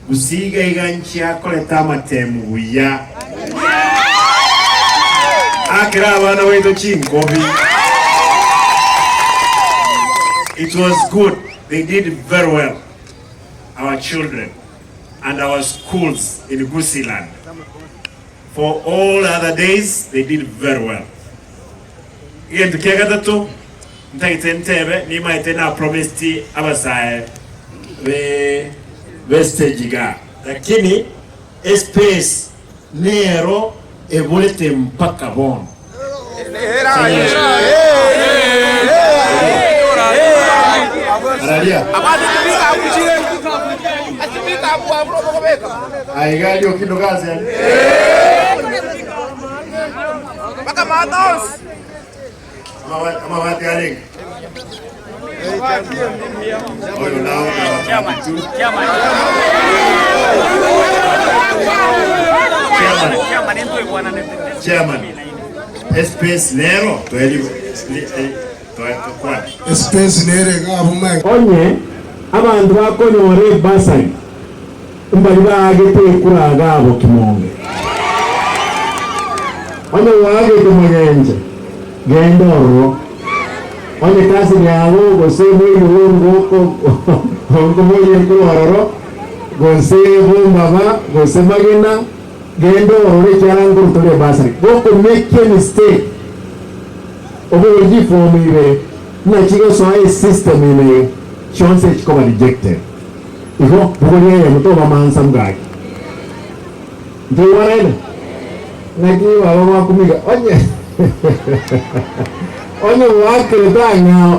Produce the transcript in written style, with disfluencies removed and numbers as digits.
Gusii iga iga nchiakorete amatemu buya. Akera abana baito chinkobi. It was good, they did very well, our children and our schools in Gusiiland. For all other days they did very well. Egento kia gatato ntagete ntebe nimaete na promised abasae be be stage igaa lakini espace nero eborete mpaka bono. Araria. Aiga aria okindu gase aria. Amabati arenge. Oyo nao amabati tu. Chairman. Chairman. Espace nero tweri tokwana. Espace nere iga abwo Mike. Onye abanto bakonyora ebasari, mbaria baagete ekura iga abwo kimonge. Onye gwaagete magenche, genda ororo. Onye cousin yago gose moino bw'engoko onkoborie korwa ororo, gose bombaba, gose magena, genda ororo ekiagera nkorutore ebasari. Gokomake emistake, obogorie chifomu ibere, ng'a chigosoa esystem ime iga, chionsi echikoba rejected. Igo, bogoria eyemo toba mansa gaki. Ntoigwanaine? Naki baba gwakumiga onye onye gwakerete ang'ao.